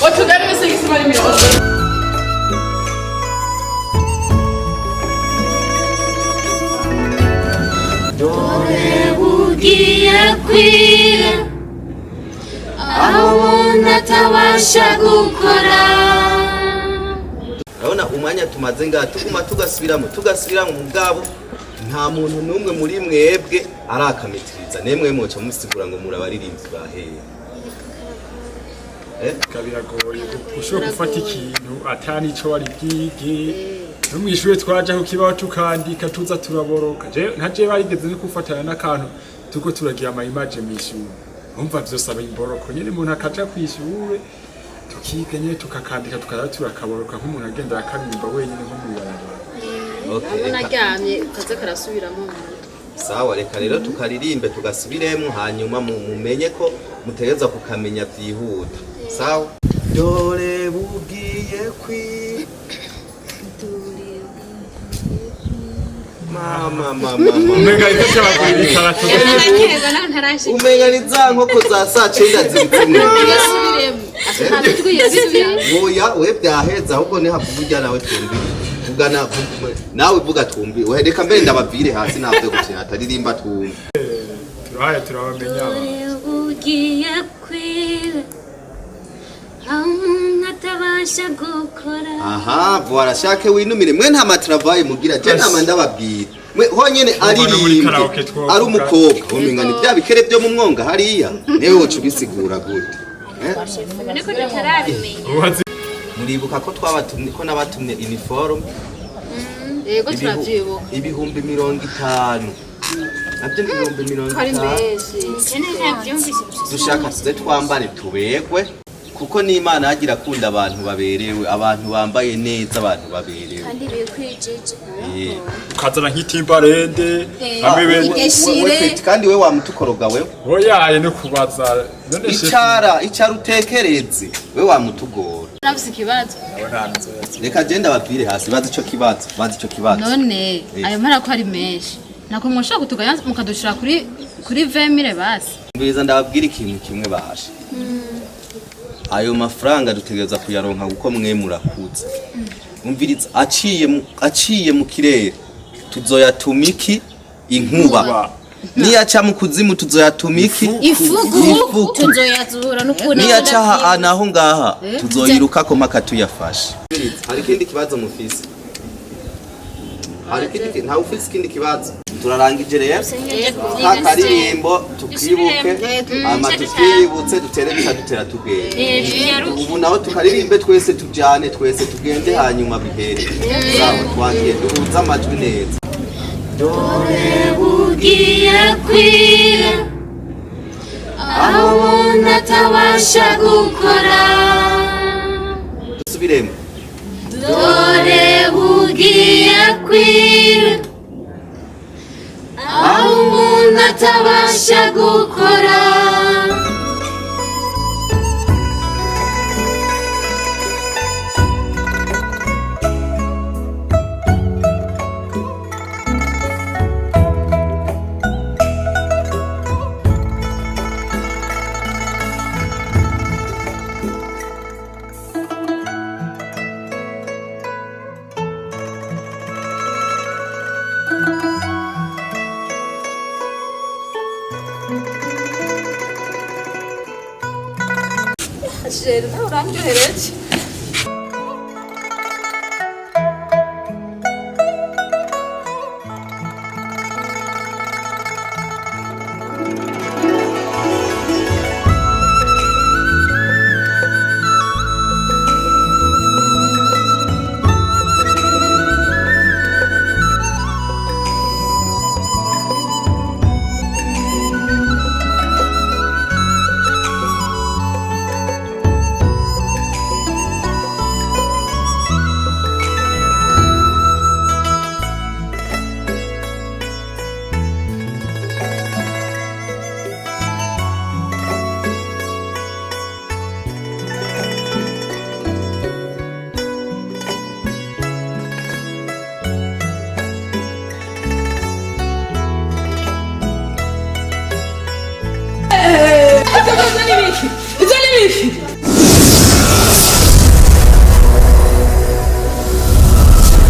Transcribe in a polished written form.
Watugana ibisigisima n'imirongo. Bugiye kwira, aho umuntu atabasha gukora. Urabona umwanya tumaze ngaha, tuguma tugasubiramo, tugasubiramo, mugabo nta muntu n'umwe muri mwebwe arakamitiriza. Nemwe mwoca musigura ngo murabaririmbyi bahehe? Eh? Biragoye ushobora gufata ikintu atani ico wari bwige. No mw'ishure twaja ku kibaho tukandika, tuza turaboroka. Nka je barigeze no gufatana n'akantu turiko turagira ama image mw'ishure. Umva, vyosaba imboroko nyene, umuntu akaja kw'ishure tukiga nyene, tukakandika, tukaza turakaboroka nk'umuntu agenda akaririmba wenyene nko mw'ibarabara. Okay, Ndabona reka. aryamye kaza karasubiramo mu mutwe. Sawa, reka rero tukaririmbe, tugasubiremo, hanyuma mumenye ko mutegerezwa kukamenya vyihuta. Sawa, dore bugiye kwi mama mama mama. Umenga ariko cabagurira ikarato. Narakeza naho ntarashika. Umenga ni za nkoko za saa 9 zibitse mu Yasubiremo, nta tujwi yasubiremo. Oya, we byaheza, ahubwo ni havuga ujya nawe twumvi. Vuga na nawe, vuga twumvi. We reka mbere ndababwire hasi, ntabyo gukina, ataririmba twumvi. Turahaye turabamenya aba. Dore bugiye kwira, aho umuntu atabasha gukora. Aha, voilà, shake winumire. Mwe nta matravaye mugira, je nama ndababwira. Mwe honyene Urumva no muri aririmbye karaoke twovuga. ari umukobwa umenga ni bya bikere byo mu mwonga hariya. Newe woca ubisigura gute? Eh? Niko tutarabimenya. Muribuka ko twabatumye, ko nabatumye uniforme? Yego, turavyibuka. 50,000 nabyo ni ibihumbi mirongo Ari itanu. menshi. Jene ntabyumvise gusa. Dushaka tuze twambare tuberwe, kuko n'Imana yagira akunda abantu baberewe, abantu bambaye neza, abantu baberewe. Kandi bikwijije. Eh. Ukazana nk'itimbarende hamwe bene. Kandi we wamutukoroga wewe. Oyaye, no kubaza none chef. Icara, icara utekereze, we wamutugora. Nafise ikibazo. Reka genda babwire hasi, bazi ico kibazo, bazi ico kibazo. None Eh. ayo mara ko ari menshi, nako mwoshobora kutuganya mukadushira kuri 20 mille basi? Mbiriza, ndababwira ikintu kimwe bashe. Ayo mafaranga dutegereza kuyaronka kuko mwe murakuze. Umviriza, aciye mu kirere tuzoyatuma iki? Inkuba. Niyaca mu kuzimu tuzoyatuma iki? Ifugu. Ifuku. Tuzoyazura n'ukuntu. Niyaca aha naho ngaha tuzoyirukako mpaka tuyafashe. Hari ikindi kibazo mufise? Hari ikindi ntawe ufise ikindi kibazo? Turarangije rero ka karirimbo, tukibuke, hama tukiyibutse, dutere duca dutera tugenda. Ubu naho tukaririmbe twese, tujyane twese, tugende, hanyuma bihere. Sawa, twagiye, duhuze amajwi neza. Bugiye kwira, aho umuntu atabasha gukora. Dusubiremo. Dore bugiye kwira, aho umuntu atabasha gukora. Chéri, nawe urandyohereje. Ibyo ni ibiki? Ibyo ni ibiki?